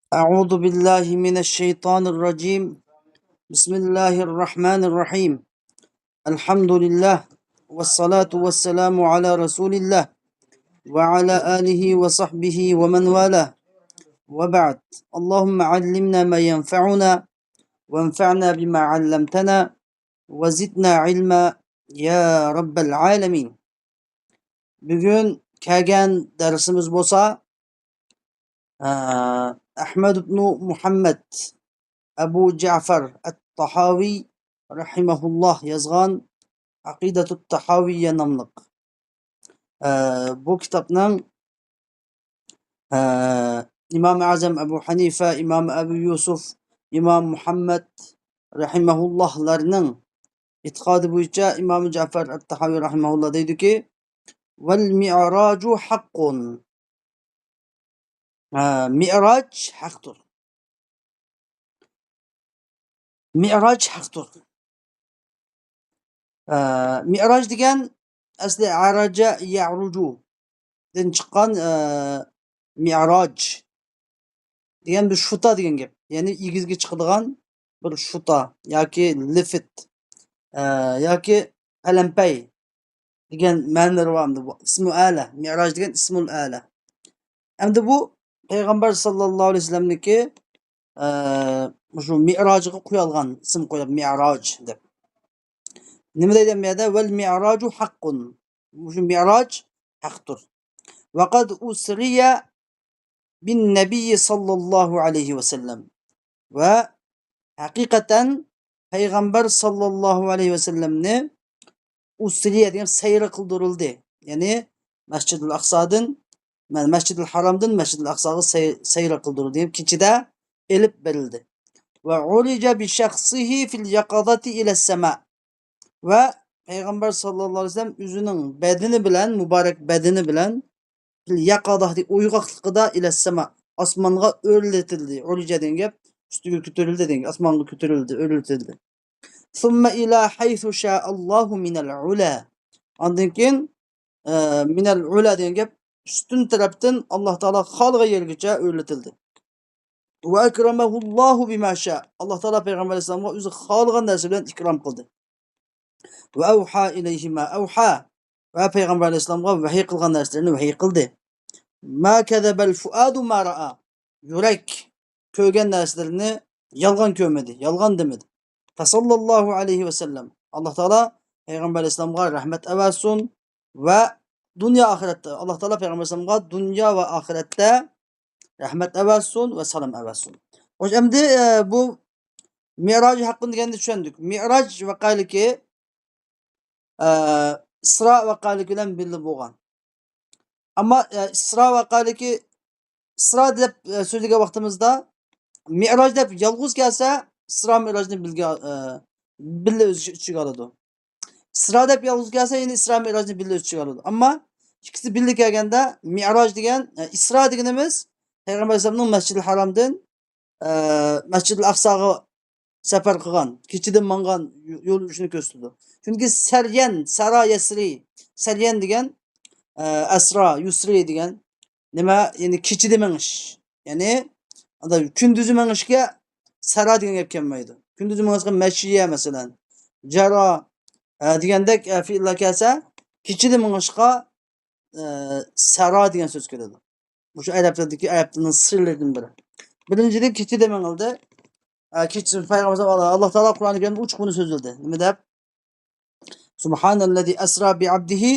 أعوذ بالله من الشيطان الرجيم. بسم الله الرحمن الرحيم. الحمد لله والصلاة والسلام على رسول الله وعلى آله وصحبه ومن والاه. وبعد، اللهم علمنا ما ينفعنا وانفعنا بما علمتنا وزدنا علما يا رب العالمين. Bugun kelgan darsimiz bo'lsa, Ahmad ibn Muhammad Abu Ja'far at-Tahaviy rahimahulloh yozgan Aqidatut Tahaviyya nomliq bu kitobning Imom Azam Abu Hanifa, Imom Abu Yusuf, Imom Muhammad rahimahullohlarning e'tiqodi bo'yicha Imom Ja'far at-Tahaviy rahimahulloh deydiki: "Val mi'raju haqqun." Mi'raj haqdir. Mi'raj haqdir. Mi'raj degan asli araja ya'ruju dan chiqqan, mi'raj degan bir shuta degan gap. Ya'ni egizga chiqadigan bir shuta yoki lift yoki palampay degan ma'nolari bor endi bu. Ismi ala, mi'raj degan ismul ala. Endi bu payg'ambar sallallohu alayhi vasallamniki shu mi'rojiga qo'yilgan ism qo'yilgan mi'roj deb. Nima deydi bu yerda? Val mi'roju haqqun. Shu mi'roj haqdir. Va qad usriya bin nabiy sallallohu alayhi vasallam. Va haqiqatan payg'ambar sallallohu alayhi vasallamni usriya degan sayr qildirildi. Ya'ni Masjidil Aqsodan, Masjidil Haromdan Masjidil Aqsoga sayr qildirildi. Ya'ni kechida elib berildi. Va urija bi shakhsihi fil yaqazati ila sama. Va payg'ambar sallallohu alayhi vasallam o'zining badani bilan, muborak badani bilan fil yaqazah uyg'oqligida ila sama, osmonga o'rlatildi. Urija degan gap ustiga ko'tarildi degan, osmonga ko'tarildi, o'rlatildi. Summa ila haythu sha'allohu minal ula. Ondan keyin minal ula degan gap ustun tarafdan Alloh taolo xohlagan yergacha o'rlatildi. Va akramahullohu bima sha. Alloh taolo payg'ambar alayhissalomga o'zi xohlagan narsa bilan ikrom qildi. Va avha ilayhi ma avha. Va payg'ambar alayhissalomga vahiy qilgan narsalarni vahiy qildi. Ma kazabal fuadu ma ra'a. Yurak ko'rgan narsalarni yolg'on ko'rmadi, yolg'on demadi. Fa sallallohu alayhi va sallam. Alloh taolo payg'ambar alayhissalomga rahmat avatsin va dunyo oxiratda Alloh taolo payg'ambar alayhissalomga dunyo va oxiratda rahmat avatsin va salom avatsin. Xo'sh, endi bu Mi'roj haqida deganda tushundik. Mi'roj vaqaligi Isro vaqaligi bilan birga bo'lgan. Ammo Isro vaqaligi, Isro deb so'zlagan vaqtimizda Mi'roj deb yolg'iz kelsa, Isro Mi'rojni birga birga o'z ichiga oladi. Isro deb yolg'iz kelsa, endi Isro Mi'rojni birga o'z ichiga oladi. Ammo ikkisi birga kelganda Mi'roj degan, Isro deganimiz payg'ambar alayhissalomning Masjidil Haromdan Masjidil Aqsoga safar qilgan, kechidan mangan yo'l yurishini ko'rsatadi. Chunki saryan, sara yasri, saryan degan asra, yusri degan nima, ya'ni kechida mingish. Ya'ni anda kunduzi mingishga sara degan gap kelmaydi. Kunduzi mingishga mashiya masalan, jara degandek fe'llar kelsa, kechida mingishga sara degan so'z keladi. Bu shu arab tilidagi arab tilining sirlaridan biri. Birinchidan kechida mingildi. Kecha payg'ambar Alloh taolo Qur'oni Karimda uch buni so'zladi. Nima deb? Subhanallazi asra bi abdihi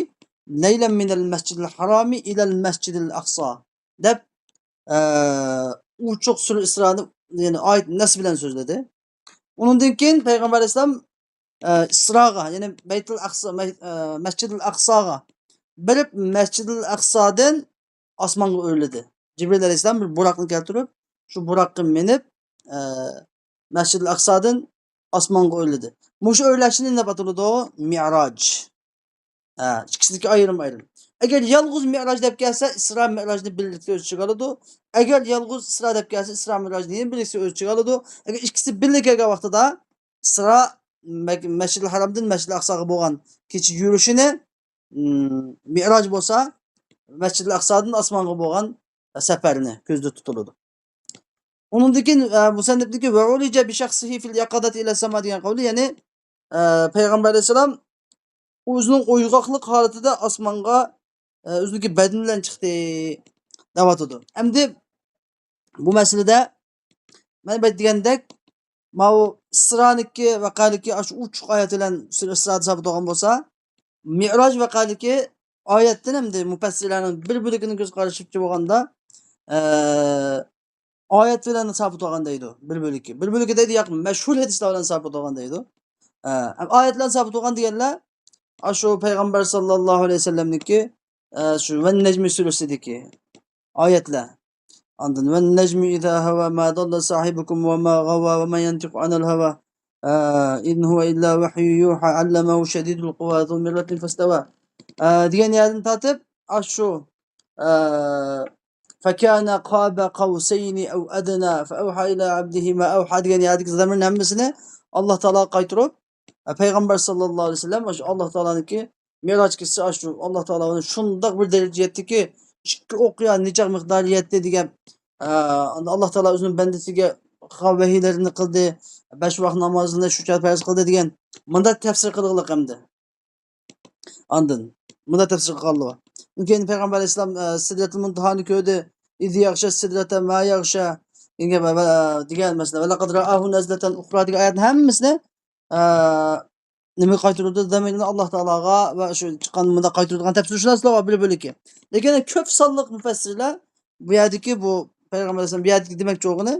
laylan minal masjidil haromi ilal masjidil aqso deb uchuq sura Isroni, ya'ni oyat nas bilan so'zladi. Undan keyin payg'ambar alayhissalom Isroga, ya'ni Baytul Aqso, Masjidil Aqsoga birib Masjidil Aqsodan osmonga o'rladi. Jibril alayhissalom bir buroqni keltirib, shu buroqqa minib Masjidil Aqsodan osmonga o'rladi. Mushu o'rlashni nima deb ataladi? Mi'roj. Ha, ikkisidagi ayrim-ayrim. Agar yolg'iz Mi'roj deb kelsa, Isro Mi'rojni birlikda o'z ichiga oladi. Agar yolg'iz Isro deb kelsa, Isro Mi'rojni ham birlikda o'z ichiga oladi. Agar ikkisi birga kelgan vaqtida Isro Masjidil Haromdan Masjidil Aqsoga bo'lgan kecha yurishini Mi'roj bo'lsa, Masjidil Aqsodan osmonga bo'lgan safarni ko'zda tutiladi. Unundan keyin musannifniki va urija bi shakhsihi fil yaqadati ila sama degan qavli, ya'ni payg'ambar alayhissalom o'zining uyg'oqlik holatida osmonga o'ziniki badani bilan chiqdi deyotidi. Endi bu masalada mana bu degandek mau Isroniki vaqaliki shu uch oyat bilan Isroda sabit bo'lgan bo'lsa, Mi'roj vaqaliki oyatdan endi mufassirlarning bir bo'ligining ko'z qarashicha bo'lganda oyat bilan sabit bo'lgan deydi bir bo'ligi. Bir bo'ligi deydi, yo'q, mashhur hadislar bilan sabit bo'lgan deydi. Oyat bilan sabit bo'lgan deganlar shu payg'ambar sallallohu alayhi vasallamniki shu van najmi surasidagi oyatlar. Ondan van najmi iza hawa ma dalla sahibukum va ma g'awa va ma yantiqu anil hawa in huwa illa vahyu yuha allamahu shadidul quwa zu mirratin fastawa degan yerdan tortib shu fakana qaba qavsayni aw adna fa awha ila abdihi ma awha degan yerdagi zamirning hammasini Alloh taolo qaytarib payg'ambar sallallohu alayhi vasallam shu Alloh taoloniki Miroj kechasi shu Alloh taolo shundoq bir darajaga yetdiki, ikki o'qiya necha miqdor yetdi degan Alloh taolo o'zining bandasiga vahiylarini qildi, 5 vaqt namozini shuncha farz qildi degan bunda tafsir qilg'iliq hamda. Ondan bunda tafsir qilganlar. Keyin payg'ambar alayhissalom Sidratul Muntahoni ko'rdi. İz yaghsha sidrata ma yaghsha degan masalan, va laqad ra'ahu nazlatan ukhra degan oyatning hammasini nima qaytarildi? Zaminni Alloh taologa va shu chiqqan bunda qaytarilgan tafsirlar bor bir bo'liki. Lekin ko'p sonliq mufassirlar bu yerdagi bu payg'ambar alayhissalom bu yerdagi demakchi bo'lgani,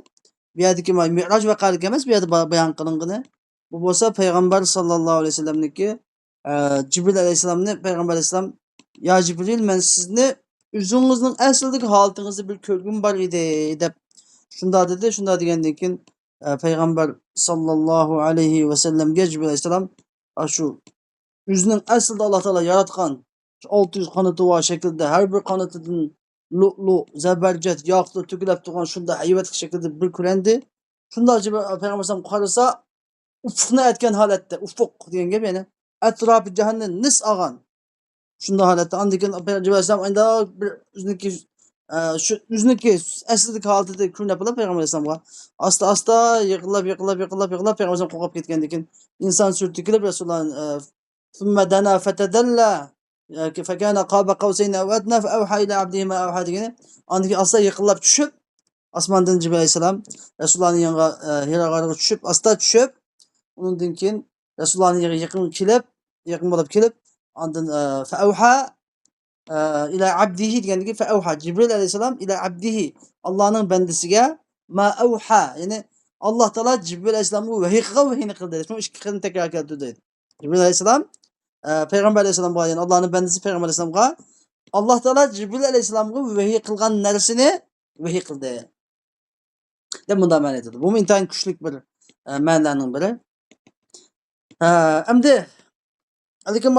bu yerdagi Mi'roj vaqaligi emas, bu yerda bayon qilingani. Bu bo'lsa payg'ambar sallallohu alayhi vasallamniki Jibril alayhissalomni payg'ambar alayhissalom ya Jibril men sizni o'zingizning aslidagi holatingizni bir ko'rgim bor edi deb shunda dedi. Shunda degandan keyin payg'ambar sallallohu alayhi vasallamga Jibril alayhissalom shu o'zining aslida Alloh taolo yaratgan 600 qanoti bor shaklda har bir qanotidan lu'lu, zabarjat, yoqut to'kilib turgan shunda hayvatli shaklda bir ko'rindi. Shunda payg'ambar alayhissalom qarasa ufuqni aytgan holatda, ufuq degan gap ya'ni atrofi jahonni nis olgan shunda holatda. Andan keyin Jibril alayhissalom endi bir o'ziniki shu o'ziniki aslidagi holatida ko'rinib payg'ambar alayhissalomga asta asta yig'lab yig'lab yig'lab yig'lab payg'ambar alayhissalom qo'rqib ketgandan keyin inson surati kelib Rasululloh summa dana fatadalla fakana qaba qavsayni aw adna fa awha ila abdihi ma awha degani. Andan keyin asta yaqinlab tushib osmondan Jibril alayhissalom Rasulullohning yoniga Hiro g'origa tushib asta tushib undan keyin Rasulullohning yoniga yaqin kelib yaqin bo'lib kelib ondan fa awha ila abdihi degandagi fa awha Jibril alayhissalom ila abdihi Allohning bandasiga ma awha ya'ni Alloh taolo Jibril alayhissalomga vahiy qilgan vahiyni qildi. Shu ikki xil takror keldi deydi. Jibril alayhissalom payg'ambar alayhissalomga ya'ni Allohning bandasi payg'ambar alayhissalomga Alloh taolo Jibril alayhissalomga vahiy qilgan narsani vahiy qildi. Deb bunday ma'no aytadi. Bu intayin kuchli bir ma'nolarning biri. Endi lekin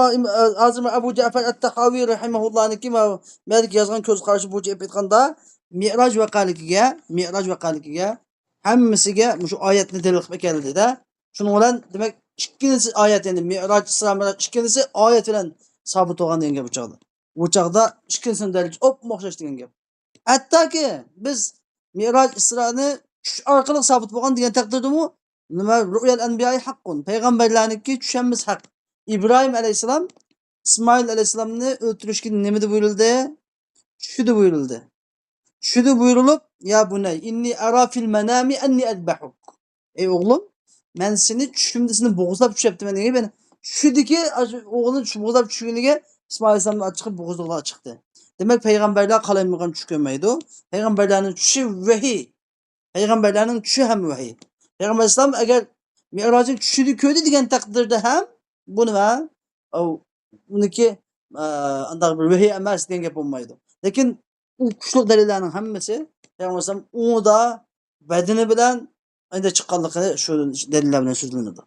hozir Abu Ja'far at-Tahaviy rahimahullohniki Malik yozgan ko'z qarashi bo'yicha aytganda Mi'roj vaqaligiga, Mi'roj vaqaligiga hammasiga shu oyatni dalil qilib keldi-da. Shuning bilan demak ikkinchisi oyat ya'ni Mi'roj, Isro, Mi'roj ikkinchisi oyat bilan sabit bo'lgan degan gap bu chog'da. Bu chog'da ikkinchisini dalil o'xshash degan gap. Hattoki biz Mi'roj, Isroni tush orqali sabit bo'lgan degan taqdirdami nima ru'yal anbiyoyi haqqun. Payg'ambarlarniki tushamiz haq. İbrahim alayhissalom İsmail alayhissalomni o'ltirishga nima deb buyurildi? Tushida buyurildi. Tushida buyurilib, ya bunay inni ara fil manami anni azbahuk. Ey o'g'lim, men seni tushimda seni bo'g'izlab tushyaptiman degan. Men tushidiki o'g'lini bo'g'izlab tushganiga İsmail alayhissalom chiqib bo'g'izliqlar chiqdi. Demak, payg'ambarlar qalaymagan tush ko'rmaydi. Payg'ambarlarning tushi vahiy. Payg'ambarlarning tushi ham vahiy. Payg'ambar alayhissalom agar Mi'rojni tushida ko'rdi degan taqdirda ham bu nima? Uniki andaq bir vahiy emas degan gap bo'lmaydi. Lekin u kuchli dalillarning hammasi payg'ambar alayhissalom unda badani bilan endi chiqqanligi shu dalillar bilan so'zlanadi.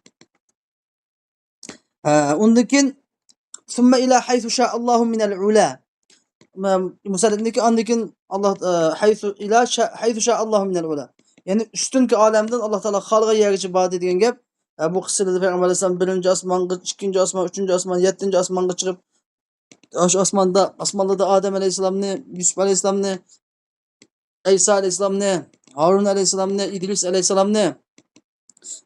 Undan keyin summa ila haythu sha'allohu minal ula. Musallatniki andan keyin Alloh haythu ila haythu sha'allohu minal ula. Ya'ni ustunki olamdan Alloh taolo xohlagan yergacha bordi degan gap. Bu qissada payg'ambar alayhissalom birinchi osmonga, ikkinchi osmon, uchinchi osmon, yettinchi osmonga chiqib, o'sha osmonda, osmonlarda Odam alayhissalomni, Yusuf alayhissalomni, İsa alayhissalomni, Harun alayhissalomni, Idris alayhissalomni,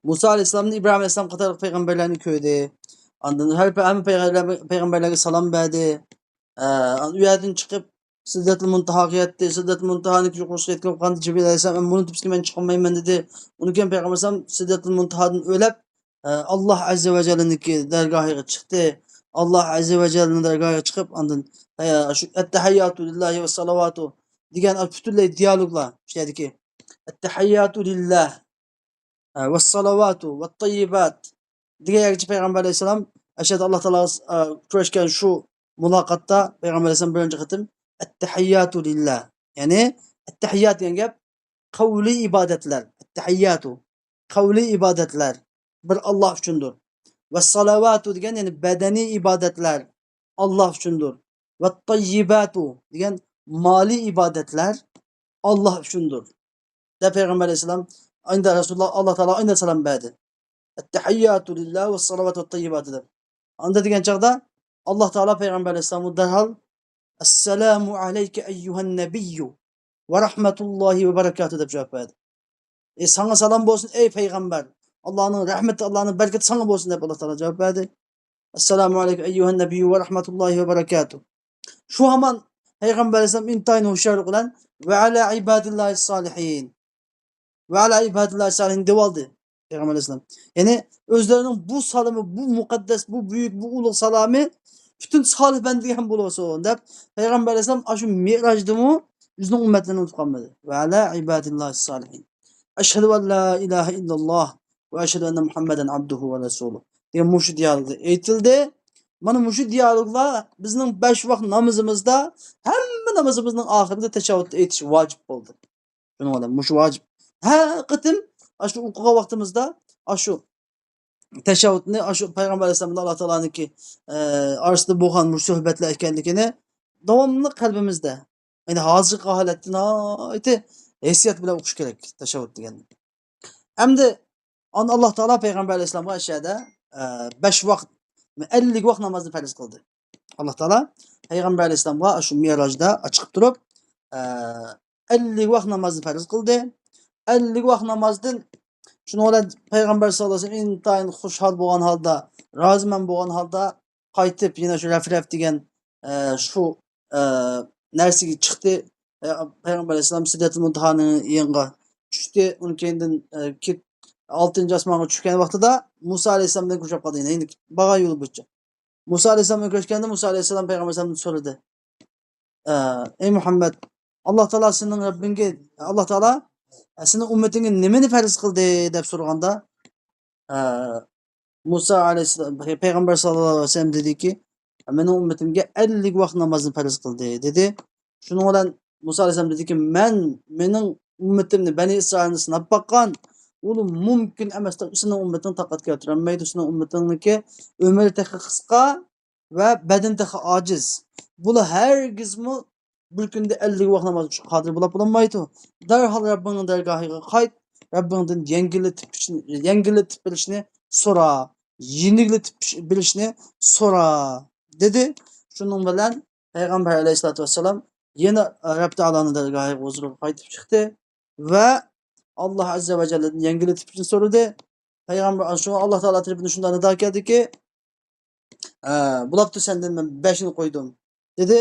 Musa alayhissalomni, Ibrahim alayhissalom qatorliq payg'ambarlarni ko'rdi. Ondan har hamma payg'ambarlarga salom berdi. U yerdan chiqib Sidratul Muntahoga yetdi. Sidratul Muntahoni yuqorisiga yetgan Jibril alayhissalom buni tepasiga men chiqolmayman dedi. Uni keyin payg'ambar alayhissalom Sidratul Muntahodan o'lab Alloh azza va jallaniki dargohiga chiqdi. Alloh azza va jallaning dargohiga chiqib, ondan shu attahiyyatu lillahi va salavatu degan butunlay dialoglar shu yerdagi attahiyyatu lillah va salavatu va tayyibat degan yergacha payg'ambar alayhissalom ashad Alloh taolo ko'rishgan shu muloqotda payg'ambar alayhissalom birinchi qatim attahiyyatu lillah, ya'ni attahiyyat degan gap qavliy ibodatlar, attahiyyatu qavliy ibodatlar bir Alloh uchundir. Va salavatu degan ya'ni badaniy ibodatlar Alloh uchundir. Va tayyibatu degan moliy ibodatlar Alloh uchundir. Deb payg'ambar alayhissalom ayni Rasululloh Alloh taolo ayni salom berdi. Attahiyyatu lillah va salavatu va tayyibatu deb. Anda degan chog'da Alloh taolo payg'ambar alayhissalomga darhol assalomu alayka ayyuhan nabiyyu va rahmatullohi va barakatuh deb javob berdi. Sana salom bo'lsin ey payg'ambar. Allohning rahmati, Allohning barakati sana bo'lsin deb Alloh taolo javob berdi. Assalomu alayka ayyuhan nabiyyu va rahmatullohi va barakatuh. Shu hamon payg'ambar alayhissalom intayin hushyorlik bilan va ala ibadillahi solihin va ala ibadillahi solihin deb oldi payg'ambar alayhissalom. Ya'ni o'zlarining bu salomi, bu muqaddas, bu buyuk, bu ulug' salomi butun solih bandaga ham bo'lsin deb payg'ambar alayhissalom shu mi'rojdimi o'zining ummatlarini unutib qolmadi. Va ala ibadillahi solihin. Ashhadu an la ilaha illalloh va ashhadu anna Muhammadan abduhu va rasuluh degan mushu dialogda aytildi. Mana mushu dialoglar bizning 5 vaqt namozimizda hamma namozimizning oxirida tashahhud aytish vojib bo'ldi. Shuning bilan mushu vojib. Har qitim shu o'qigan vaqtimizda shu tashahhudni shu payg'ambar alayhissalom bilan Alloh taoloniki orasida bo'lgan bu suhbatlar ekanligini davomli qalbimizda, ya'ni hozirgi holatda nihoyatda hissiyot bilan o'qish kerak tashahhud deganni. Endi Alloh taolo payg'ambar alayhissalomga shu yerda 5 vaqt 50 vaqt namozni farz qildi. Alloh taolo payg'ambar alayhissalomga shu mi'rojda chiqib turib 50 vaqt namozni farz qildi. 50 vaqt namozdan shuni bilan payg'ambar sallallohu alayhi vasallam intayin xushhal bo'lgan holda, roziman bo'lgan holda qaytib yana shu rafraf degan shu narsaga chiqdi. Payg'ambar alayhissalom Sidratul Muntahoning yoniga tushdi. Uni keyindan 6-osmonga tushgan vaqtida Musa alayhissalom bilan ko'rishib qoldi. Endi bag'a yo'li bo'yicha. Musa alayhissalom bilan ko'rishganda Musa alayhissalom payg'ambar alayhissalomdan so'radi. Ey Muhammad, Alloh taolo sening Rabbingga, Alloh taolo sening ummatingga nimani farz qildi deb so'raganda Musa alayhissalom payg'ambar sallallohu alayhi vasallam dediki, mening ummatimga 50 vaqt namozni farz qildi dedi. Shuning bilan Musa alayhissalom dediki, men mening ummatimni Bani Isroilni sinab boqqan, uni mumkin emas, sening ummating taqat keltirolmaydi, sening ummatingniki umri texi qisqa va badan texi ojiz. Bular hargizmi bir kunda 50 vaqt namoz o'qishga qodir bo'lib bo'lolmaydi. Darhol Rabbingning dargohiga qayt, Rabbingdan yengillatib berishni so'ra, yengillatib berishni so'ra dedi. Shuning bilan payg'ambar alayhissalatu vassalam yana Rabb taoloning dargohiga huzuriga qaytib chiqdi va Alloh azza va jalladan yengillatib berishni so'radi. Payg'ambar shu Alloh taolo tarafidan shunday nido keldiki, bulabdi sendan men 5ni qo'ydim dedi.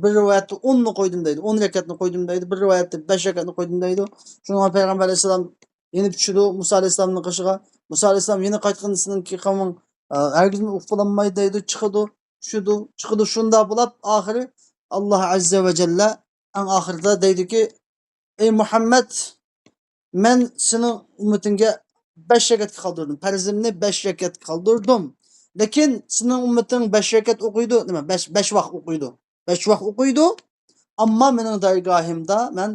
Bir rivoyatda 10ni qo'ydim deydi, 10 rakatni qo'ydim deydi, bir rivoyatda 5 rakatni qo'ydim deydi. Shunga payg'ambar alayhissalom yana tushdi Musa alayhissalomning qishig'a. Musa alayhissalom yana qaytganisidan qavm hargizmi o'qib qololmaydi deydi, chiqadi, tushadi, chiqadi. Shunda bo'lib oxiri Alloh azza va jalla eng oxirida deydiki, ey Muhammad, men sening ummatingga 5 rakatga qoldirdim. Farzimni 5 rakatga qoldirdim. Lekin sening ummating 5 rakat o'qiydi, nima 5 vaqt o'qiydi. 5 vaqt o'qiydi. Ammo mening dargohimda men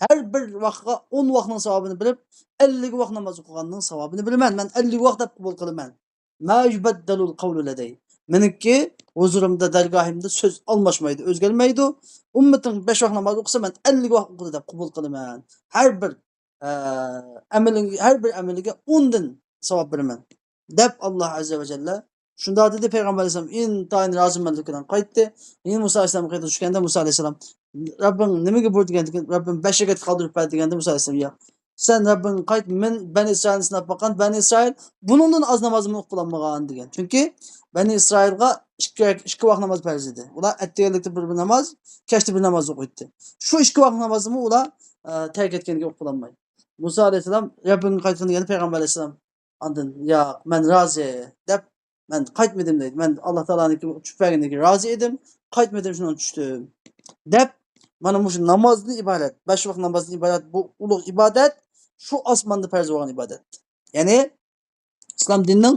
har bir vaqtga 10 vaqtning savobini bilib, 50 vaqt namoz o'qiganning savobini bilaman. Men 50 vaqt deb qabul qilaman. Ma yubaddalul qawlu laday. Meniki huzurimda, dargohimda so'z almashmaydi, o'zgarmaydi. Ummating 5 vaqt namoz o'qisa, men 50 vaqt o'qidi deb qabul qilaman. Har bir amaling, har bir amaliga 10 dan savob beraman deb Alloh azza va jalla shunda dedi. Payg'ambar alayhissalom intayin rozimanlik bilan qaytdi. Yana Musa alayhissalom qayta tushganda Musa alayhissalom Rabbim nimaga buyurdi degan, Rabbim 5 rakat qoldirib berdi deganda Musa alayhissalom yo'q. Sen Rabbim qayt men Bani Isroilni sinab boqqan, Bani Isroil buningdan oz namozni o'qilmagan degan. Chunki Bani Isroilga ikki vaqt namoz farz edi. Ular ertalikda bir namoz, kechda bir namoz o'qiydi. Shu ikki vaqt namozni ular tark etganiga o'qilolmaydi. Musa alayhissalom Rabbimga qaytgin deganda payg'ambar alayhissalom andin yo'q, men rozi deb men qaytmadim deydi. Men Alloh taoloniki tushib berganiga rozi edim, qaytmadim shundan tushdim deb mana shu namozdan iborat, 5 vaqt namozdan iborat bu ulug' ibodat shu osmonda farz bo'lgan ibodat. Ya'ni islom dinining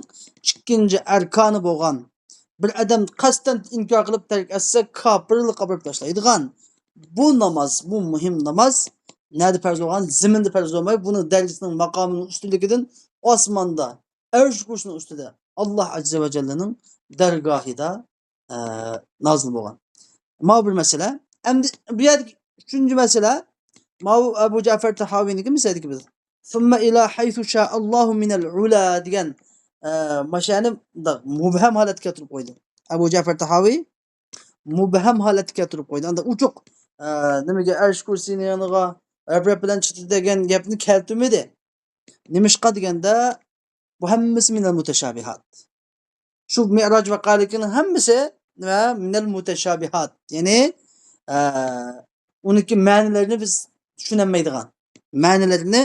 ikkinchi arkoni bo'lgan bir odam qasddan inkor qilib tark etsa kofirlikqa borib tashlaydigan bu namoz, bu muhim namoz nerede farz bo'lgan? Zaminda farz bo'lmay, buni darajasining maqomining ustunligidan osmonda, arsh kursining ustida Alloh azza va jallaning dargohida nozil bo'lgan. Ma bir masala. Endi bu yerdagi uchinchi masala ma bu Abu Ja'far Tahaviyniki masaladagi biz. Summa ila haythu sha'allohu minal ula degan mashani mubham holatga keltirib qo'ydi. Abu Ja'far Tahaviy mubham holatga keltirib qo'ydi. Anda uchuq nimaga arsh kursini yoniga Rab bilan chiqdi degan gapni keltirmadi. Nimishqa deganda bu hammasi minal mutashabihat. Shu Mi'roj vaqalikining hammasi nima? Minal mutashabihat. Ya'ni uniki ma'nilarini biz tushunolmaydigan. Ma'nilarini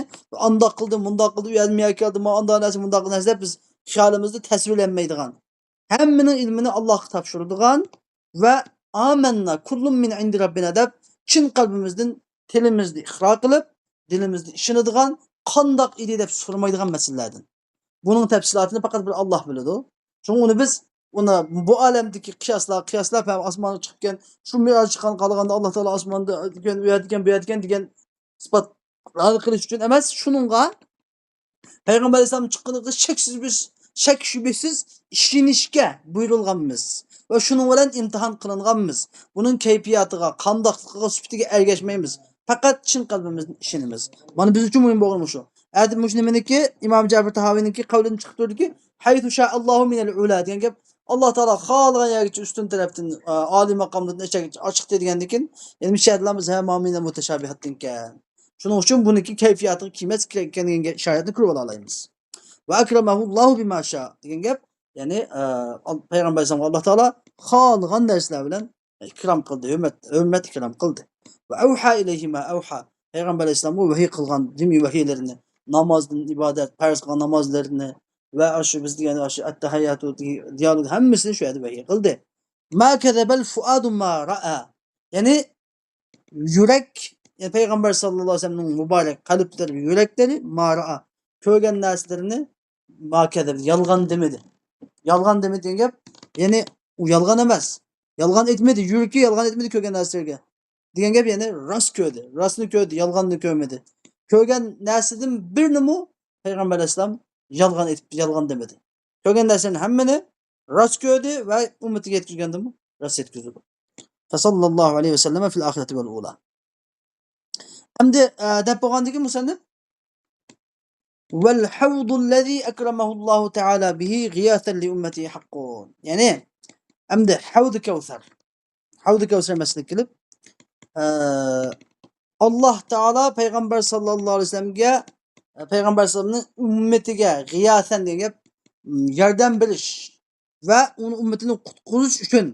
andoq qildi, bundoq qildi, u yerga keldi, andoq narsa, bundoq narsa deb biz xiyolimizda tasvirlanmaydigan. Hammaning ilmini Allohga topshiradigan va amanna kullum min indi robbina deb chin qalbimizdan tilimizni iqror qilib, dilimizni ishonadigan, qandoq edi deb so'ramaydigan masalalardan. Buning tafsilotini faqat bir Alloh biladi. Chunki uni biz uni bu olamdagi qiyoslab ham osmonga chiqib shu Mi'roj chiqqan qolganda Alloh taolo osmonda degan, u yerda bu yerda degan isbot qilish uchun emas, shuningga payg'ambar alayhissalom chiqqanligiga shaksiz biz shak shubhasiz ishonishga buyurilganmiz va shuning bilan imtihon qilinganmiz. Buning kayfiyatiga, qandoqligiga, sifatiga ergashmaymiz. Faqat chin qalbimizdan ishonamiz. Mana biz uchun muhim bo'lgan shu. Endi mush nimaniki Imom Jabir Tahaviyninki qavlidan chiqib turdiki, haythu sha'allohu minal ula degan gap Alloh taolo xohlagan yergacha ustun tarafdan oliy maqomdan ochiq degandan ya'ni mishalarimiz hamma minal mutashabihatdan ekan. Shuning uchun buniki kayfiyatiga qiymat kerak ekan degan ishoratni ko'rib ola olamiz. Va akramahullohu bima sha degan gap, ya'ni payg'ambar alayhissalomga Alloh taolo xohlagan narsalar bilan ikrom qildi, hurmat ikrom qildi. Va avha ilayhi ma avha. Payg'ambar alayhissalomga vahiy qilgan jami vahiylarini, namozdan ibodat, farz qilgan namozlarini va shu biz degan shu at-tahiyyatu dialog hammasini shu yerda vahiy qildi. Ma kazabal fuadu ma ra'a. Ya'ni yurak, yani payg'ambar sallallohu alayhi vasallamning muborak qalblari, yuraklari ma ra'a ko'rgan narsalarini ma kazab yolg'on demadi. Yolg'on demadi degan gap, ya'ni u yolg'on emas. Yolg'on etmadi, yuragi yolg'on etmadi ko'rgan narsalarga. Degan gap, ya'ni rost ko'rdi, rostni ko'rdi, yolg'onni ko'rmadi. Ko'rgan narsadan birini payg'ambar alayhissalom yolg'on etib yolg'on demadi. Ko'rgan narsani hammani rost ko'rdi va ummatiga yetkazgandimi? Rost yetkazdi. Fa sallallohu alayhi vasallam fil oxirati val ula. Endi deb bo'lgandiki musannif val havdullazi akramahu taala bihi g'iyasan li ummati haqqun. Ya'ni endi havdi kavsar. Havdi kavsar masalasi kelib, Alloh taolo payg'ambar sallallohu alayhi vasallamga payg'ambar alayhissalomning ummatiga g'iyasan degan gap yordam berish va uni ummatini qutqazish uchun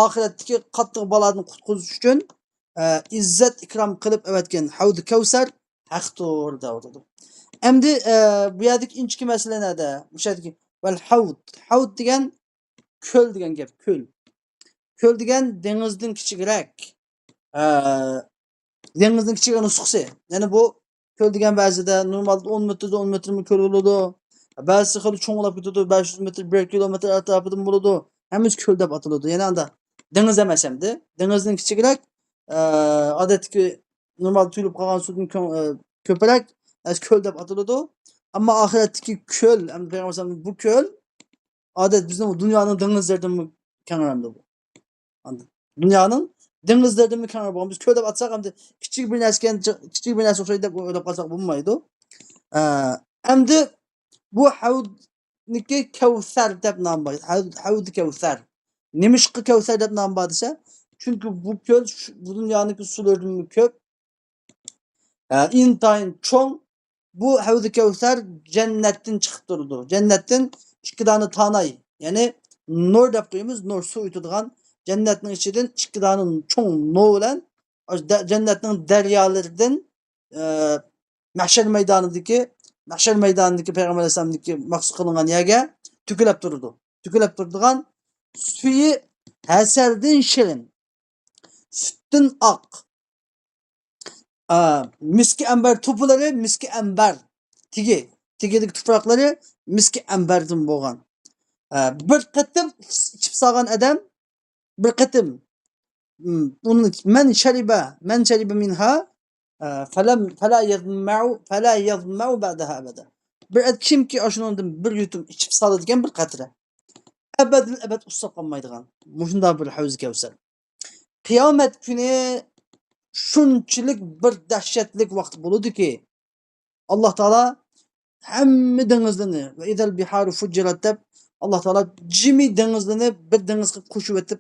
oxiratdagi qattiq balodan qutqazish uchun izzat ikrom qilib avatgan havdi kavsar haqdir deydi. Endi bu yerdagi inchki masala nada? O'sha yerdagi val havd. Havd degan ko'l degan gap, ko'l. Ko'l degan dengizdan kichikroq. Dengizning kichik nusxasi. Ya'ni bu ko'l degan ba'zida normalda 10 metrda 10 metrmi ko'l bo'ladi. Ba'zisi xili cho'nglab ketadi, 500 metr, 1 kilometr atrofidan bo'ladi. Hammasi ko'l deb ataladi. Ya'ni anda dengiz emas hamda. Dengizning kichikroq, odatdagi normal tuyulib qolgan suvdan ko'proq ko'l deb ataladi. Ammo oxiratdagi ko'l, payg'ambar alayhisalom bu ko'l odat bizning dunyoning dengizlaridan kengroq bu. Dunyoning dengizlaridan kengroq bo'lgan. Biz ko'l deb atsak hamda kichik bir narsa, kichik bir narsa o'xshaydi deb o'ylab qolsak bo'lmaydi. Endi bu havdniki Kavsar deb nom bor. Havd Kavsar. Nimishqi Kavsar deb nom bor desa, Chunki bu ko'l bu dunyoning suvlaridan ko'p, intayin cho'ng. Bu Havzi Kavsar jannatdan chiqib turdi. Jannatdan ikki dona tanay, ya'ni nur deb qo'yamiz, nur suv o'tadigan jannatning ichidan ikki dona cho'ng nur bilan jannatning daryolaridan mahshar maydonidagi payg'ambar alayhissalomniki maxsus qilingan yerga to'kilib turdi. To'kilib turadigan suyi hasaldan shirin, sutdan oq. Miski ambar to'pilari miski ambar tegidagi tuproqlari miski ambardan bo'lgan. Bir qatim ichib solgan odam, bir qatim uni man shariba minha fala yazma'u ba'daha abada. Bir kimki shundan bir yutum ichib soladigan bir qatra abadil abad usab qolmaydigan mushunday bir Havzi Kavsar. Qiyomat kuni shunchalik bir dahshatlik vaqt bo'ladiki, Alloh taolo hamma dengizlarni va idal biharu fujirat deb Alloh taolo jimi dengizlarni bir dengiz qilib qo'shib o'tib,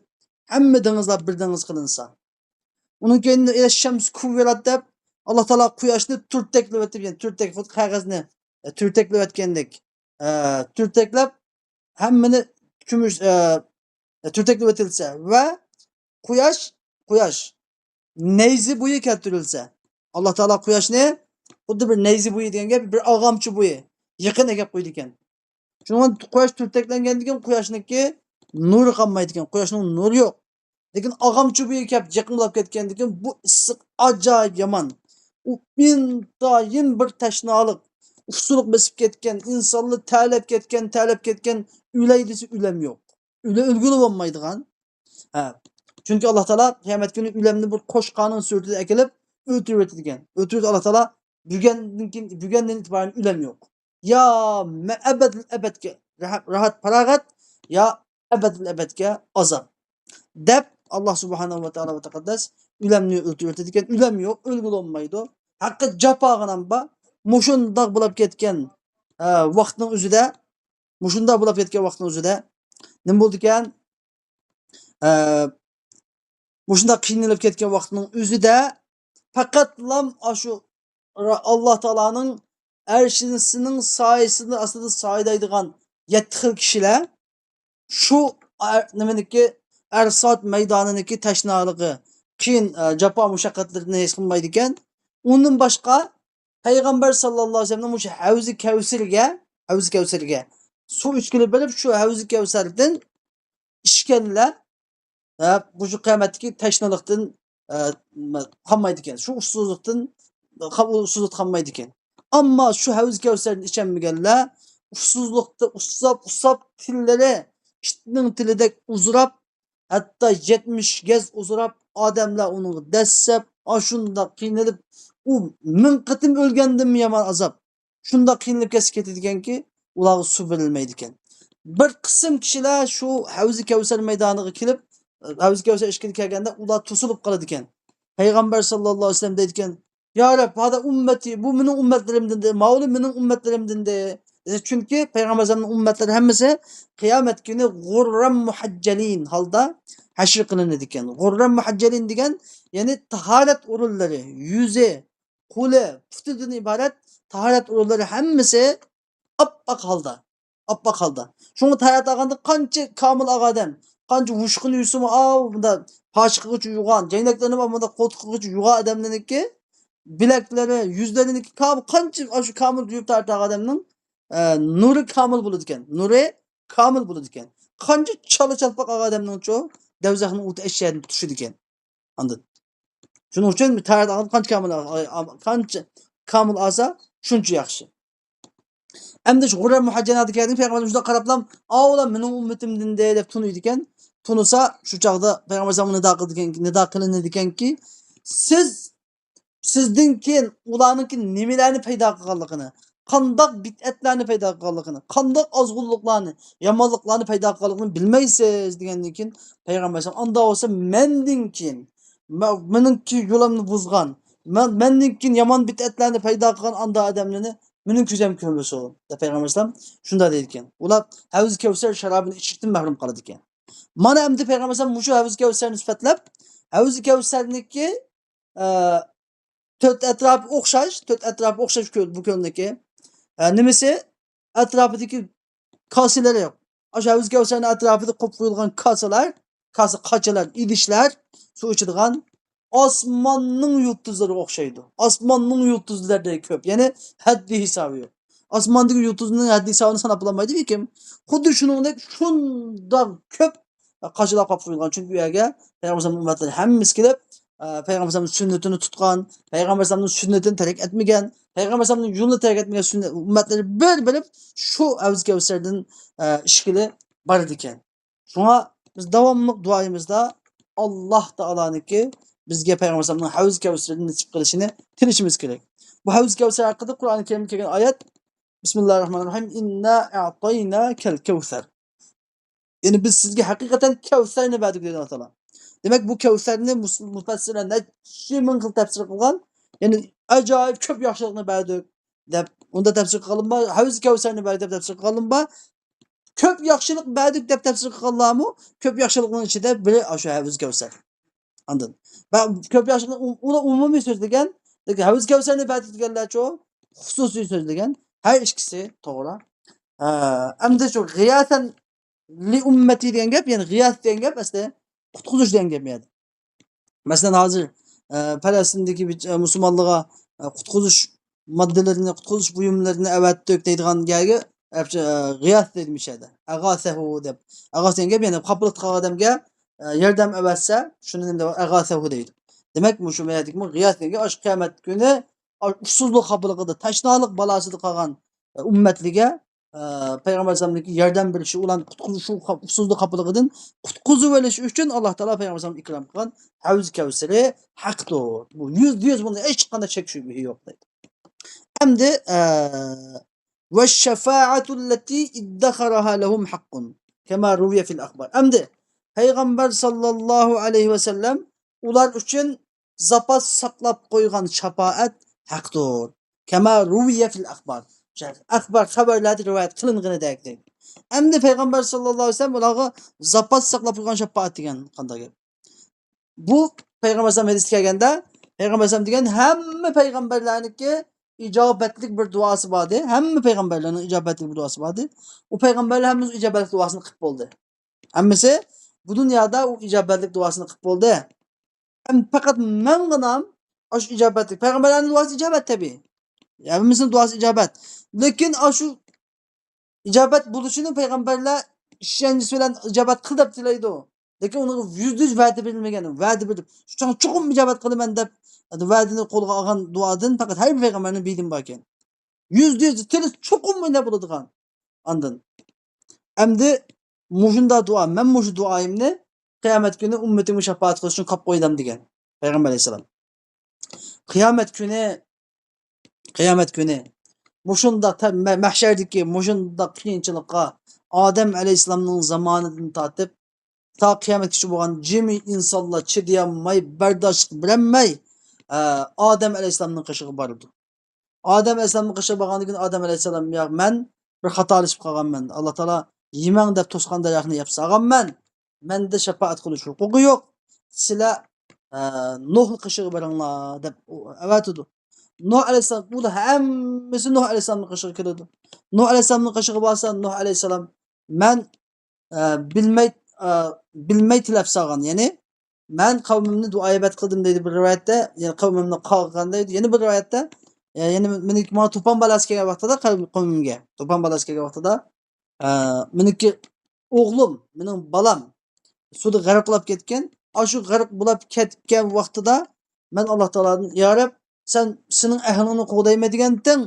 hamma dengizlar bir dengiz qilinsa. Undan keyin ila shams kuvirat deb Alloh taolo quyoshni turtaklab o'tib, ya'ni turtak qog'ozni turtaklab o'tgandek, turtaklab hammani kumush turtaklab o'tilsa va quyosh nayzi bo'yi keltirilsa, Alloh taolo quyoshni xuddi bir nayzi bo'yi degan gap, bir og'amchi bo'yi yaqin kelib qo'ydi ekan. Shundan quyosh turtaklangandan keyin quyoshniki nuri qolmaydi ekan, quyoshning nuri yo'q. Lekin og'amchi bo'yi kelib yaqinlab ketgandan keyin bu issiq ajoyib yomon. U intayin bir tashnalik, usuluk besib ketgan, insonni ta'lab ketgan, o'lay desa o'lam yo'q. O'lguli bo'lmaydigan. Ha. Chunki Alloh taolo qiyomat kuni o'lamni bir qo'shqonning suratida akilib o'ltirib o'tadigan. O'ltirib Alloh taolo bugundan e'tiboran o'lam yo'q. Ya abadil abadga rahat farog'at, ya abadil abadga azob deb Alloh subhanahu va taolo va taqaddas o'lamni o'ltirib o'tadigan. O'lam yo'q, o'lguli bo'lmaydi. Haqqi jafog'inam bor. Mushundoq bo'lib ketgan vaqtning o'zida, mushundoq bo'lib ketgan vaqtning o'zida nima bo'ldi ekan? Mushundoq qiynalib ketgan vaqtning o'zida faqatlam shu Alloh taoloning arshisining soyasini ostida soyadaydigan 7 xil kishilar shu nimaniki Arsot maydoniniki tashnaligi, qiyin jafo mushaqqatlarini his qilmaydi ekan. Undan boshqa payg'ambar sallallohu alayhi vasallam o'sha Havzi Kavsarga suv ichgili bilib shu Havzi Kavsardan ichganlar bu shu qiyomatdagi tashnalikdan qolmaydi ekan. Shu usuzlikdan usuzlik qolmaydi ekan. Ammo shu Havzi Kavsarni icholmaganlar usuzlikda usab tillari itning tilidek uzrab, hatto 70 gaz uzrab odamlar uni dassab, shundoq qiynalib, u 1000 qatim o'lgandimi yomon azob. Shundoq qiynalib kesib ketadiganki, ularga suv berilmaydi ekan. Bir qism kishilar shu Havzi Kavsar maydoniga kelib, Havzi Kavsar ishga kelganda ular to'silib qoladi ekan. Payg'ambar sallallohu alayhi vasallam deydi ekan: "Ya Rab, hada ummati, bu mening ummatlarimdan de, mavli mening ummatlarimdan de." Chunki payg'ambar alayhisalomning ummatlari hammasi qiyomat kuni g'urram muhajjalin holda hashr qilinadi ekan. G'urram muhajjalin degan, ya'ni tahorat o'rinlari, yuzi, qo'li, putidan iborat tahorat o'rinlari hammasi oppoq holda, oppoq holda. Shunga tahorat olganda qancha komil odam, qancha vushqini yusimi, bunda poshiqqicha yug'an, janglaklarini bunda qo'ltiqqicha yug'an odamlarniki bilaklari, yuzlariniki komil, qancha shu komil yuvib tahorat olgan odamning nuri komil bo'ladi ekan. Nuri komil bo'ladi ekan. Qancha chala chalpoq odamning-chu davzaxning o'ti ashshadin tushadi ekan. Anladın. Shuning uchun tahorat olganda qancha komil olsa shuncha yaxshi. Endi shu g'urra muhajjanati keldi, payg'ambar shunday qarablam, "Ular mening ummatimdan" deb tunuydi ekan. Tunisa shu chog'da payg'ambar alayhisalom nido qildi ekan, nido qilinadi ekanki, siz sizdan keyin ularniki nimalarni paydo qilganligini, qandoq bid'atlarni paydo qilganligini, qandoq ozg'unliklarni, yomonliklarni paydo qilganligini bilmaysiz degandan keyin payg'ambar alayhisalom unda bo'lsa mendan keyin meningki yo'limni buzgan, mendan keyin yomon bid'atlarni paydo qilgan anda odamlarni mening ko'zim ko'rmasin deb payg'ambar alayhisalom shunday deydi ekan. Ular Havz Kavsar sharobini ichishdan mahrum qoladi ekan. Mana endi payg'ambar alayhisalom shu Havz Kavsarni sifatlab, Havz Kavsarniki to'rt atrofi o'xshash, to'rt atrofi o'xshash ko'l bu ko'lniki. Nimasi? Atrofidagi kosalari yo'q. O'sha Havz Kavsarni atrofida qo'yib qo'yilgan kosalar, kosa qochalar, idishlar suv ichadigan osmonning yulduzlariga o'xshaydi. Osmonning yulduzlari ko'p. Ya'ni haddi hisobi yo'q. Osmondagi yulduzning haddi hisobini sanab bo'lmaydi lekin xuddi shuningdek shundoq ko'p qochalar qo'yib qo'yilgan. Chunki u yerga payg'ambar ummatlari hammasi kelib, payg'ambar sunnatini tutgan, payg'ambar sunnatini tark etmagan, payg'ambar yo'lini tark etmagan sunnat ummatlari bir bilib shu Havz Kavsardan ishkili boradi ekan. Shunga biz davomli duoyimizda Alloh taoloniki bizga payg'ambar Havz Kavsarni nasib qilishini tilashimiz kerak. Bu Havz Kavsar haqida Qur'oni Karimda kelgan oyat Bismillahirrohmanirrohim. Inna a'taynakel kavsar. Ya'ni biz sizga haqiqatan Kavsarni berdik dedi Alloh taolo. Demak, bu Kavsarni mufassirlar necha ming xil tafsir qilgan. Ya'ni ajoyib ko'p yaxshilikni berdik deb unda tafsir qilgan bor, Havz Kavsarni berdik deb tafsir qilgan bor. Ko'p yaxshilik berdik deb tafsir qilganlarmi? Ko'p yaxshilikning ichida biri shu Havz Kavsar. Andin. Va ko'p yaxshilik ular umumiy so'z degan, lekin Havz Kavsarni berdik deganlar-chu xususiy so'z degan. Har ikkisi to'g'ri. Endi shu g'iyasan li ummati degan gap, ya'ni g'iyas degan gap aslida qutqizish degan gap edi. Masalan, hozir Falastinddagi musulmonlarga qutqizish moddalarini, qutqizish buyumlarini avatdik deydigan gapga arabcha g'iyas deyilmishadi. Ag'asahu deb. Ag'as degan gap, ya'ni qoplab qolgan odamga yordam avatsa, shuni nima deb ag'asahu deydi. Demak, shu aytdikmi, g'iyas degan gap qiyomat kuni usuzlik xafaligida, tashnolik balosida qolgan ummatliga payg'ambar alayhisalomniki yordam berishi, ularni qutqizish, shu usuzlik xafaligidan qutqizib olish uchun Alloh taolo payg'ambar alayhisalomga ikrom qilgan Havz Kavsari haqdir. Bu 100% bunda hech qanday shak shubha yo'q deydi. Endi va shafaatu allati iddakharaha lahum haqqun kama ruwiya fil akhbar. Endi payg'ambar sallallohu alayhi vasallam ular uchun zapas saqlab qo'ygan shafaat haqdir. Kama ruwiya fil akhbar. Akhbar xabarlarda rivoyat qilinganidek deydi. Endi payg'ambar sallallohu alayhi vasallam ularga zapas saqlab qo'ygan shafaat degan qanday gap? Bu payg'ambar sallallohu alayhi vasallam kelganda payg'ambar sallallohu degan hamma payg'ambarlarniki ijobatlik bir duosi bor edi. Hamma payg'ambarlarning ijobatlik bir duosi bor edi. U payg'ambarlar hammasi ijobatlik duosini qilib bo'ldi. Hammasi bu dunyoda u ijobatlik duosini qilib bo'ldi. Faqat mengina shu ijobatlik payg'ambarlarning duosi ijobat tabiiy. Hammasining duosi ijobat. Lekin shu ijobat bo'lishini payg'ambarlar ishonch bilan ijobat qil deb tilaydi. Lekin uni 100% va'da berilmagan, va'da berib, shu chuqur ijobat qilaman deb va'dani qo'lga olgan duodan faqat har bir payg'ambarning bildim bor ekan. 100% tili chuqur bunday bo'ladigan. Andan. Endi mushunda duo, men mushu duoyimni qiyomat kuni ummatimga shafaat qilish uchun qolib qo'ydim degan payg'ambar alayhissalom. Qiyomat kuni, qiyomat kuni mushunda mahshardagi mushunda qiyinchilikqa Odam alayhissalomning zamonidan tortib ta qiyomatgacha bo'lgan jimi insonlar chidayolmay, bardoshlik berolmay Odam alayhissalomning qishig'i bordi. Odam alayhissalomning qishig'i borgandan keyin Odam alayhissalom, ya men bir xatolashib qolganman. Alloh taolo yemang deb to'sgan daraxtni yeb solganman. Menda shafaat qilish huquqi yo'q. Sizlar Nuh qishig'i boringlar deb avatidi. Nuh alayhissalom ular hammasi Nuh alayhissalomning qishig'i keladi. Nuh alayhissalomning qishig'i borsa, Nuh alayhissalom men bilmay bilmay tilab solgan, ya'ni men qavmimni duoibat qildim deydi bir rivoyatda, ya'ni qavmimni qolgan deydi. Yana bir rivoyatda, ya'ni meniki mana to'pon balasi kelgan vaqtida qavmimga to'pon balasi kelgan vaqtida meniki o'g'lim, mening bolam suvda g'arq bo'lib ketgan. Shu g'arq bo'lib ketgan vaqtida men Alloh taolodan, ya Rab, sen sening ahlingni qo'g'dayman deganting,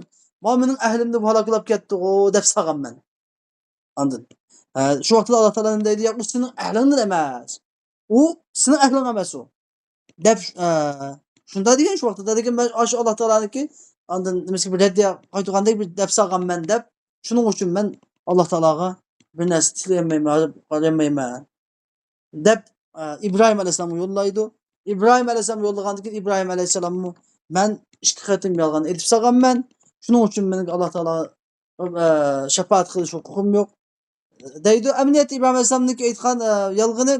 ma mening ahlimni halok bo'lib ketdi-g'u deb solganman. Andin. Shu vaqtida Alloh taolo deydi, u sening ahlingdan emas. U sening ahling emas u. Deb shunda degan shu vaqtida degan men shu Alloh taoloniki andin nimasiga bir raddiya qaytgandek bir deb solganman deb, shuning uchun men Alloh taologa bir narsa tilayolmayman, qarayolmayman deb İbrahim alayhissalomga yo'llaydi. İbrahim alayhissalom yo'llagandan keyin İbrahim alayhissalomni men ikki qatim yolg'on aytib solganman. Shuning uchun mening Alloh taolo shafaat qilish huquqim yo'q. Deydi. Emniyet İbrahim Aleyhisselam'nınki aytgan yolg'ini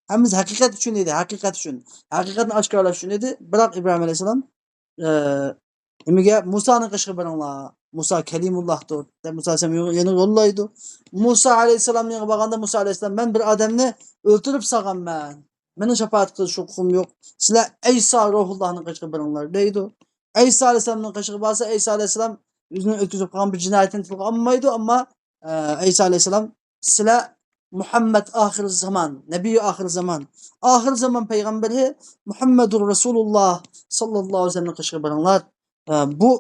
hammamiz haqiqat uchun edi, haqiqat uchun. Haqiqatni oshkorlash uchun edi. Biroq İbrahim Aleyhisselam nimaga Musoni qishga biringlar. Musa Kalimullohdir. Deb Musa alayhissalom yana yo'llaydi. Musa alayhissalomga borganda Musa alayhissalom men bir odamni o'ltirib solganman. Meni shafaat qilish huquqim yo'q. Sizlar Ayso ruhullohni qishga biringlar deydi. Ayso alayhissalomning qishga borsa Ayso alayhissalom o'zini o'tkazib qolgan bir jinoyatini tilga olmaydi, ammo Ayso alayhissalom sizlar Muhammad oxir zamon, nabiy oxir zamon, oxir zamon payg'ambari Muhammadur Rasululloh sallallohu alayhi vasallamning qishga biringlar. Bu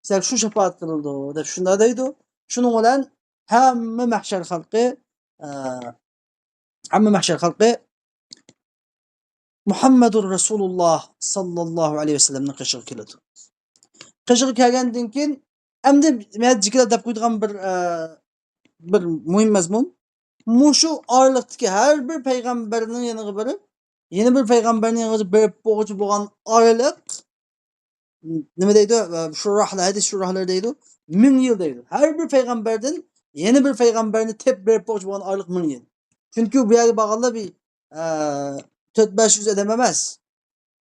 sizlar shu shafaat qilindi deb shunda deydi. Shuning bilan hamma mahshar xalqi hamma mahshar xalqi Muhammadur Rasululloh sallallohu alayhi vasallamning qishig'i keladi. Qishig'i kelgandan keyin endi men jiklab deb qo'ydigan bir muhim mazmun mushu oraliqdagi har bir payg'ambarning yoniga borib, yana bir payg'ambarning yoniga borib bo'g'uchi bo'lgan oraliq nima deydi? Şurahlar, hadis şurahlar deydi. 1000 yil deydi. Har bir payg'ambardan yana bir payg'ambarni tep berib bo'g'uchi bo'lgan oraliq 1000 yil. Chunki bu yerga borganda bir 4-500 odam emas.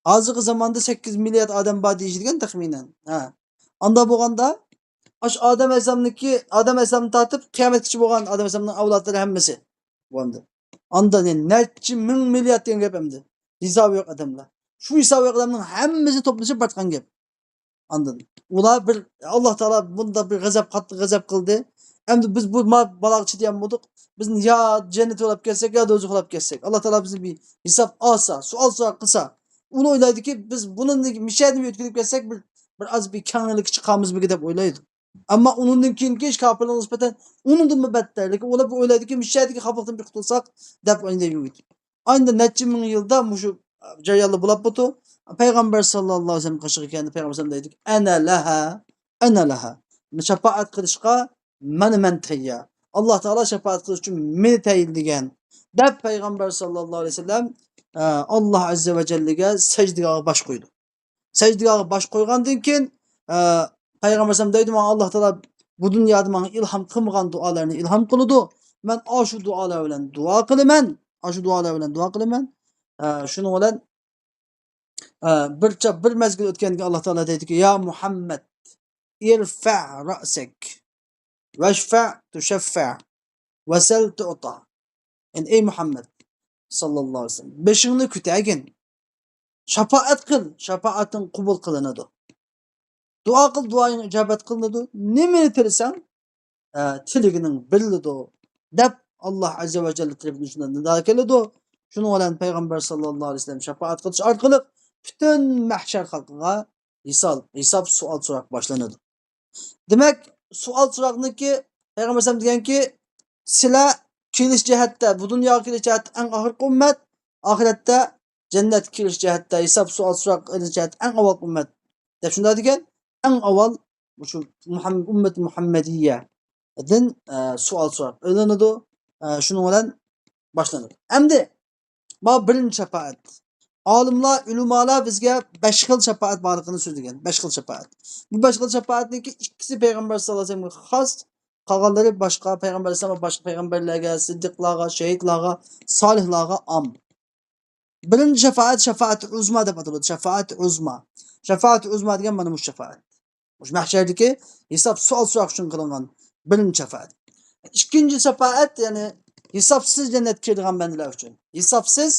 Hozirgi zamonda 8 milliard odam bor deyishadigan taxminan. Ha. Anda bo'lganda ash Odam alayhissalomniki Odam alayhissalomni tortib qiyomatgacha bo'lgan Odam alayhissalomning avlodlari hammasi bo'ldi. Anda necha ming milliard degan gap endi. Hisobi yo'q odamlar. Shu hisobi yo'q odamning hammasi to'plashib bartgan gap. Andan. Ular bir Alloh taolo bunda bir g'azab, qattiq g'azab qildi. Endi biz bu baloga chidayolmadik. Bizni yo jannatga olib ketsak, yo do'zaxga olib ketsak. Alloh taolo bizni bir hisob olsa, savol so'roq qilsa, uni o'ylaydiki, biz buni mishadini o'tkazib ketsak, bir az bir kanglik chiqamizmi deb o'ylaydi. Ammo undan keyingi ish kofirlarga nisbatan undan battar. Lekin ular o'ylaydiki, mishadagi xafalikdan bir qutulsak deb o'ylaydi. Ayni necha ming yilda shu jarayonlar bo'lib o'tdi. Payg'ambar sallallohu alayhi vasallam qishig'i kelganda payg'ambar alayhi vasallam deydi: "Ana laha, ana laha." Shafaat qilishga mana men tayyor. Alloh taolo shafaat qilish uchun meni tayinlagan deb payg'ambar sallallohu alayhi vasallam Alloh azza va jallaga sajdaga bosh qo'ydi. Sajdaga bosh qo'ygandan keyin payg'ambar alayhisalom deydi: "Menga Alloh taolo bu dunyoda menga ilhom qilmagan duolarni ilhom qiladi. Men shu duolar bilan duo qilaman. Shu duolar bilan duo qilaman." Shuning bilan bir mezgil o'tganda Alloh taolo deydiki: "Ya Muhammad, irfa ra'sak vashfa tushaffa vasal tu'ta." Yani ey Muhammad sallallohu alayhi vasallam, beshingni ko'tagin. Shafaat qil, shafaatың qabul qilinadi. Duo qil, duoing ijobat qilinadi. Nimani tilasang, tiligining beriladi deb Alloh azza va jalla tarafidan shunday nido keladi. Shuning bilan payg'ambar sallallohu alayhi vasallam shafaat qilish orqali butun mahshar xalqiga hisob savol so'roq boshlanadi. Demak, savol so'roqniki payg'ambar alayhisalom deganki, sizlar kelish jihatda, bu dunyoga kelish jihatda eng oxirgi ummat, oxiratda jannatga kirish jihatda, hisob savol so'roq qilish jihatda eng avval ummat deb shunday degan. Eng avval shu ummat Muhammadiyadan savol so'roq ilinadi. Shuning bilan boshlanadi. Endi bu birinchi shafaat. Olimlar, ulamolar bizga 5 xil shafaat borligini so'zlagan. 5 xil shafaat. Bu 5 xil shafaatniki ikkisi payg'ambar sallallohu alayhi vasallamga xos, qolganlari boshqa payg'ambar alayhisalom boshqa payg'ambarlarga, siddiqlarga, shahidlarga, solihlarga om. Birinchi shafaat shafaat uzma deb ataladi. Shafaat uzma. Shafaat uzma degan mana bu shafaat. Shu mahshardagi hisob savol so'roq uchun qilingan birinchi shafaat. Ikkinchi shafaat, ya'ni hisobsiz jannatga kiradigan bandalar uchun. Hisobsiz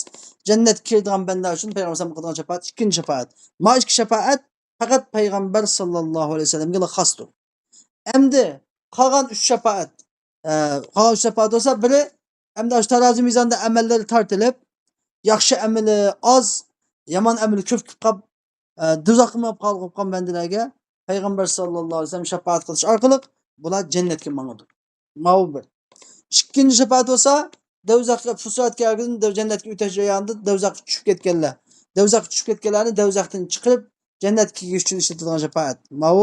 jannatga kiradigan bandalar uchun payg'ambar alayhisalom qilgan shafaat ikkinchi shafaat. Ma ikki shafaat faqat payg'ambar sallallohu alayhi vasallamga xosdir. Endi qolgan 3 shafaat, qolgan 3 shafaat bo'lsa, biri endi shu tarozi mizonda amallari tortilib, yaxshi amali oz, yomon amali ko'p kelib qolib, do'zaxga qolib qolgan bandalarga payg'ambar sallallohu alayhi vasallam shafaat qilish orqali bular jannatga mangadi. Mau bir. Ikkinchi shafaat bo'lsa, do'zaxga fursat kelganda jannatga o'tish jarayonida do'zaxga tushib ketganlar. Do'zaxga tushib ketganlarni do'zaxdan chiqarib jannatga kirish uchun ishlatilgan shafaat. Mau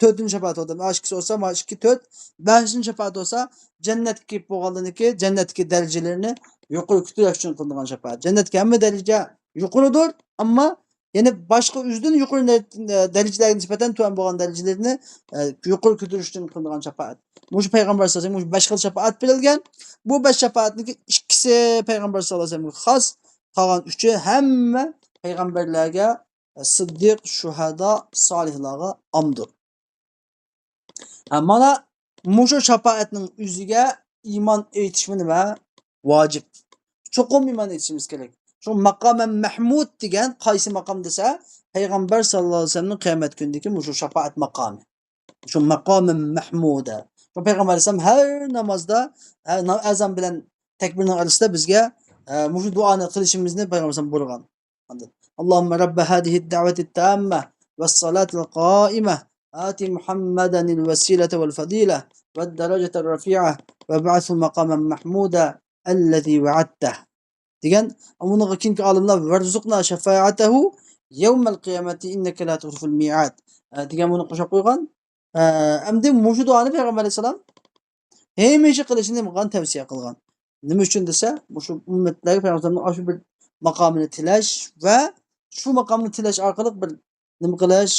to'rtinchi shafaat bo'ldi. Mana ikkisi bo'lsa, mana 2 4, 5-chi shafaat bo'lsa, jannatga kirib bo'lganlarniki jannatdagi darajalarini yuqori ko'tarish uchun qilingan shafaat. Jannatga hamma daraja yuqoridir, ammo Ya'ni boshqa o'zidan yuqori darajalarga nisbatan tuvan bo'lgan darajalarni yuqori ko'tarishdan qilingan shafoat. Shu payg'ambar sallallohu alayhi vasallam 5 xil shafoat berilgan. Bu 5 shafoatniki ikkisi payg'ambar sallallohu alayhi vasallamga xos, qolgan uchi hamma payg'ambarlarga, siddiq, shuhado, solihlarga omdir. Mana mushu shafoatning o'ziga iymon aytishmi nima? Vojib. Cho'qim iymon etishimiz kerak. Shu maqomi mahmud degan qaysi maqom desa, payg'ambar sallallohu alayhi vasallamning qiyomat kunidagi shu shafoat maqomi. Shu maqomi mahmuda. Shu payg'ambar alayhisalom har namozda, har azon bilan takbirning orasida bizga mushu duoni qilishimizni payg'ambar alayhisalom buyurgan. Allohumma robba hadihi ad-da'vati at-tamma was-salati al-qoimah آتي محمدا الوسيلة والفضيلة والدرجة الرفيعة وابعثه مقاما محمودا الذي وعدته degan. Buni keyingi olimlar varzuqna shafaatahu yawmal qiyamati innaka la tuxliful mi'ad degan buni qo'shib qo'ygan. Endi mushu duoni payg'ambar alayhissalom hamisha qilishni nima qilgan, tavsiya qilgan. Nima uchun desa, shu ummatlarga payg'ambarning shu bir maqomini tilash va shu maqomni tilash orqali bir nima qilish,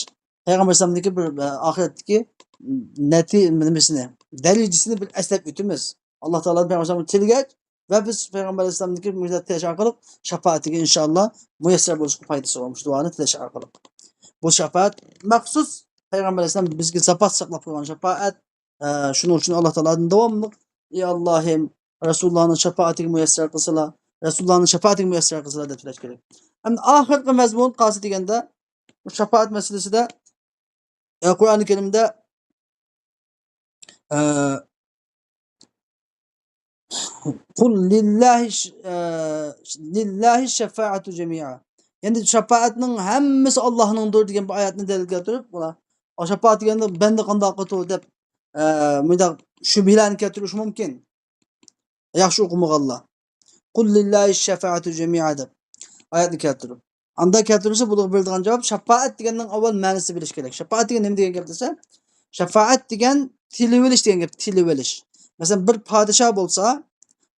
payg'ambar alayhissalomniki bir oxiratdagi nati nimasini, darajasini bir eslab o'tamiz. Alloh taolo payg'ambar alayhissalomni tilgach va biz payg'ambar alayhissalomniki mo'jizat tilash orqali shafoatiga inshaalloh muyassar bo'lishga foydasi bor shu duoni tilash orqali. Bu shafoat maxsus payg'ambar alayhissalom bizga zapas saqlab qo'ygan shafoat. Shuning uchun Alloh taolodan davomli ey Allohim Rasulullohning shafoatiga muyassar qilsalar, Rasulullohning shafoatiga muyassar qilsalar deb tilash kerak. Endi oxirgi mazmun qaysi deganda, bu shafoat masalasida Qur'oni Karimda Qul lillahi şefaatu cemi'a. Ya'ni shafoatning hammasi Allohningsdir degan bu oyatni dalil keltirib, bular shafoat deganda banda qandoq qildi deb bundaq shubhalarni keltirish mumkin. Yaxshi o'qimaganlar. Qul lillahi şefaatu cemi'a deb oyatni keltirib. Anda keltirilsa bu beriladigan javob shafoat deganning avval ma'nosini bilish kerak. Shafoat degan nima degan gap desa, shafoat degan tilib olish degan gap, tilib olish. Masalan, bir podshoh bo'lsa,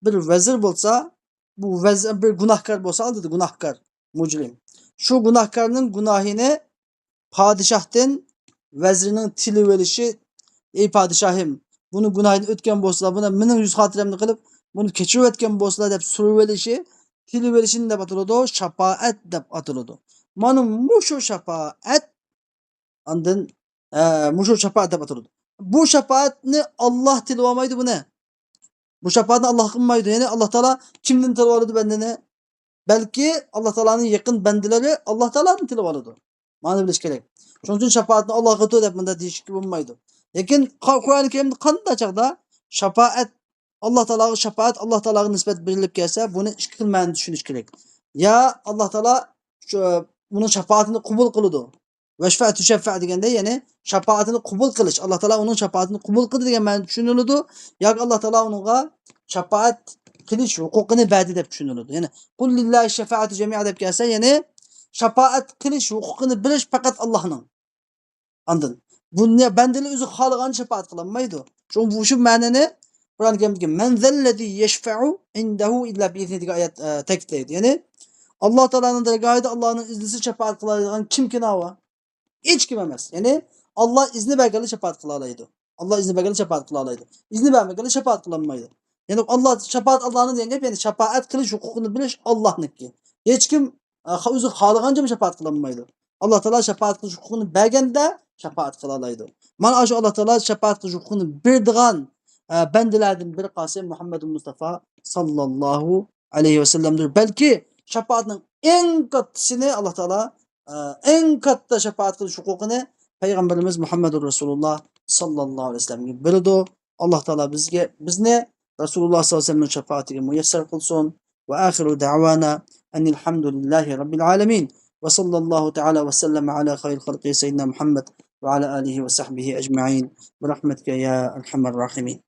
bir vazir bo'lsa, bu vazir bir gunohkor bo'lsa, oldida gunohkor, mujrim. Shu gunohkorning gunohini podshohdan vazirning tilib olishi, ey podshohim, buni gunohini o'tgan bo'lsa, buni mening yuz xotiramni qilib, buni kechirib o'tgan bo'lsa deb so'rab olishi, tilib olishini deb ataladi, shafoat deb ataladi. Mana mushu shafoat ondan mushu shafoat deb ataladi. Bu shafoatni Alloh tilib olmaydi buni. Bu shafoatni Alloh qilmaydi. Ya'ni Alloh taolo kimdan tilib oladi bandani? Balki Alloh taoloning yaqin bandalari Alloh taolodan tilib oladi. Mana bilish kerak. Shuning uchun shafoatni Alloh qildi deb bunda deyishga bo'lmaydi. Lekin Qur'oni Karimda qanday chaqda shafoat Alloh taologa shafoat Alloh taologa nisbat berilib kelsa, buni ikki xil ma'noda tushunish kerak. Ya Alloh taolo shu uning shafoatini qabul qiladi. Va shafaatu shaffa deganda, ya'ni shafoatini qabul qilish, Alloh taolo uning shafoatini qabul qildi degan ma'noda tushuniladi, yoki Alloh taolo uningga shafoat qilish huquqini berdi deb tushuniladi. Ya'ni qul lillahi shafaatu jami'a deb kelsa, ya'ni shafoat qilish huquqini bilish faqat Allohning. Andin buni bandalar o'zi xohlagan shafoat qilolmaydi. Shu ma'noni Qur'oni Karimdagi man zallazi yashfa'u indahu illa bi izni degan oyat ta'kidlaydi. Ya'ni Alloh taoloning dargohida Allohning iznisiz shafoat qiladigan kimkin ava? Hech kim emas. Ya'ni Alloh izni berganda shafoat qila oladi. Alloh izni berganda shafoat qila oladi. Izni bermaganda shafoat qilolmaydi. Ya'ni Alloh shafoat Allohning degan gap, ya'ni shafoat qilish huquqini bilish Allohniki. Hech kim o'zi xohlagancha shafoat qilolmaydi. Alloh taolo shafoat qilish huquqini berganda shafoat qila oladi. Mana shu Alloh taolo shafoat qilish huquqini berdigan bandalardan biri qolsa Muhammad Mustafa sallallohu alayhi vasallamdir. Balki shafoatning eng kattasini Alloh taolo eng katta shafoat qilish huquqini payg'ambarimiz Muhammadur Rasululloh sallallohu alayhi vasallamga berdi. Alloh taolo bizga bizni Rasululloh sallallohu alayhi vasallamning shafoatiga muyassar qilsin. Va axiru da'wana anil hamdulillahi robbil alamin. Va sallallohu ta'ala va sallama ala khayr xalqi sayyidina Muhammad va ala alihi va sahbihi ajma'in. Bi rahmatika ya arhamar rohimin.